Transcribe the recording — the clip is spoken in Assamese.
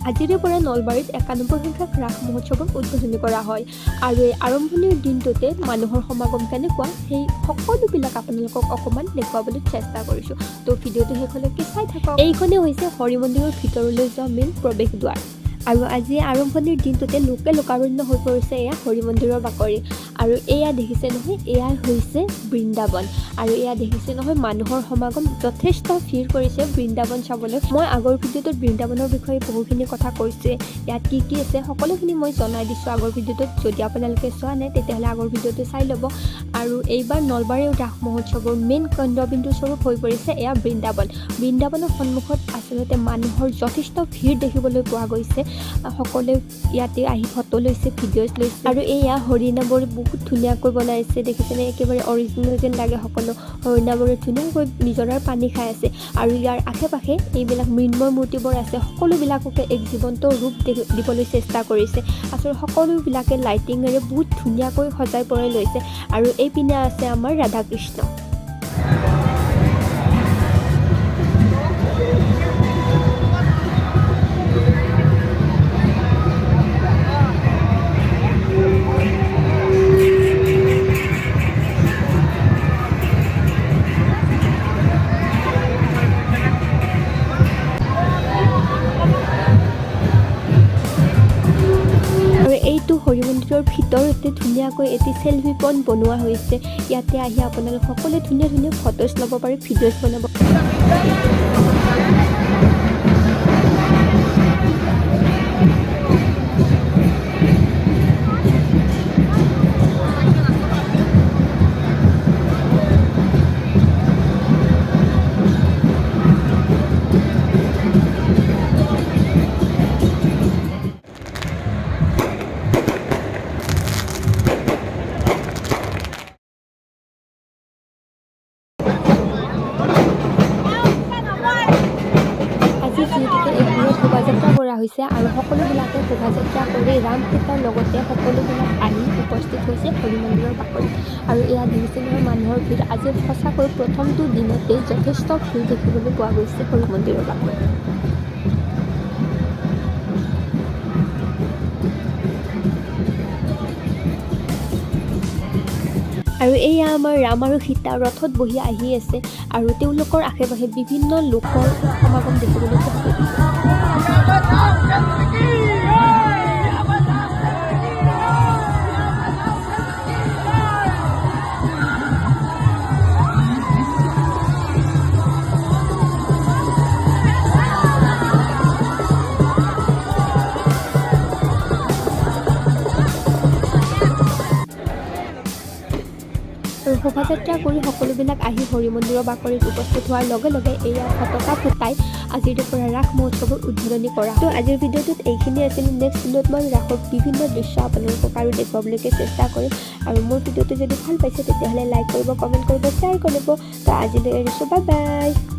আজিৰে পৰা নলবাৰীত 91 সংখ্যক ৰাস মহোৎসৱৰ উদ্বোধনী কৰা হয় আৰু এই আৰম্ভণিৰ দিনটোতে মানুহৰ সমাগম কেনেকুৱা, সেই সকলোবিলাক আপোনালোকক অকণমান দেখুৱাবলৈ চেষ্টা কৰিছোঁ। তো ভিডিঅ'টো শেষলৈকে চাই থাকক। এইখনেই হৈছে হৰি মন্দিৰৰ ভিতৰলৈ যোৱা মেইন প্ৰৱেশদ্বাৰ আৰু আজি আৰম্ভণিৰ দিনটোতে লোকে লোকাৰণ্য হৈ পৰিছে এয়া হৰি মন্দিৰৰ বাকৰি। আৰু এয়া দেখিছে নহয়, এয়াই হৈছে বৃন্দাবন। আৰু এয়া দেখিছে নহয়, মানুহৰ সমাগম, যথেষ্ট ভিৰ কৰিছে বৃন্দাবন চাবলৈ। মই আগৰ ভিডিঅ'টোত বৃন্দাবনৰ বিষয়ে বহুখিনি কথা কৈছোঁৱে। ইয়াত কি কি আছে, সকলোখিনি মই জনাই দিছোঁ আগৰ ভিডিঅ'টোত। যদি আপোনালোকে চোৱা নাই, তেতিয়াহ'লে আগৰ ভিডিঅ'টো চাই ল'ব। আৰু এইবাৰ নলবাৰীৰ ৰাস মহোৎসৱৰ মেইন কেন্দ্ৰবিন্দু স্বৰূপ হৈ পৰিছে এয়া বৃন্দাবন। বৃন্দাবনৰ সন্মুখত আচলতে মানুহৰ যথেষ্ট ভিৰ দেখিবলৈ পোৱা গৈছে। সকলোৱে ইয়াতে আহি ফটো লৈছে, ভিডিঅ'জ লৈছে। আৰু এয়া হৰিণাবোৰ বহুত ধুনীয়াকৈ বনাইছে, দেখিছেনে? একেবাৰে অৰিজিনেল যেন লাগে। সকলো হৰিণাবোৰে ধুনীয়াকৈ নিজৰাৰ পানী খাই আছে। আৰু ইয়াৰ আশে পাশে এইবিলাক মৃন্ময় মূৰ্তিবোৰ আছে। সকলোবিলাককে এক জীৱন্ত ৰূপ দিবলৈ চেষ্টা কৰিছে। আচলতে সকলোবিলাকে লাইটিঙেৰে বহুত ধুনীয়াকৈ সজাই পৰাই লৈছে। আৰু এইপিনে আছে আমাৰ ৰাধা কৃষ্ণ। আৰু এইটো হৰি মন্দিৰৰ ভিতৰতে ধুনীয়াকৈ এটি চেলফি পইণ্ট বনোৱা হৈছে। ইয়াতে আহি আপোনালোক সকলোৱে ধুনীয়া ধুনীয়া ফটোজ ল'ব পাৰে, ভিডিঅ'জ বনাব। আজি যিহেতুকে এক বৃহৎ শোভাযাত্ৰা কৰা হৈছে আৰু সকলোবিলাকে শোভাযাত্ৰা কৰি ৰাম সীতাৰ লগতে সকলোবিলাক আহি উপস্থিত হৈছে হৰি মন্দিৰৰ বাকৰিত। আৰু এয়া দেখিছে নহয় মানুহৰ ভিৰ। আজি সঁচাকৈ প্ৰথমটো দিনতেই যথেষ্ট ভিৰ দেখিবলৈ পোৱা গৈছে হৰি মন্দিৰৰ বাকৰিত। আৰু এয়া আমাৰ ৰাম আৰু সীতা ৰথত বহি আহি আছে আৰু তেওঁলোকৰ আশে পাশে বিভিন্ন লোকৰ সমাগম দেখিবলৈ পোৱা গৈছে। আৰু শোভাযাত্ৰা কৰি সকলোবিলাক আহি হৰি মন্দিৰৰ বাকৰিত উপস্থিত হোৱাৰ লগে লগে এয়া ফটকা ফুটাই আজিৰে পৰা ৰাস মহোৎসৱৰ উদ্বোধনী কৰা। তো আজিৰ ভিডিঅ'টোত এইখিনি আছিল। নেক্সট ভিডিঅ'ত মই ৰাসৰ বিভিন্ন দৃশ্য আপোনালোকক আৰু দেখুৱাবলৈকে চেষ্টা কৰিম। আৰু মোৰ ভিডিঅ'টো যদি ভাল পাইছে, তেতিয়াহ'লে লাইক কৰিব, কমেণ্ট কৰিব, শ্বেয়াৰ কৰিব। তো আজিলৈ এৰিছোঁ, বাই বাই।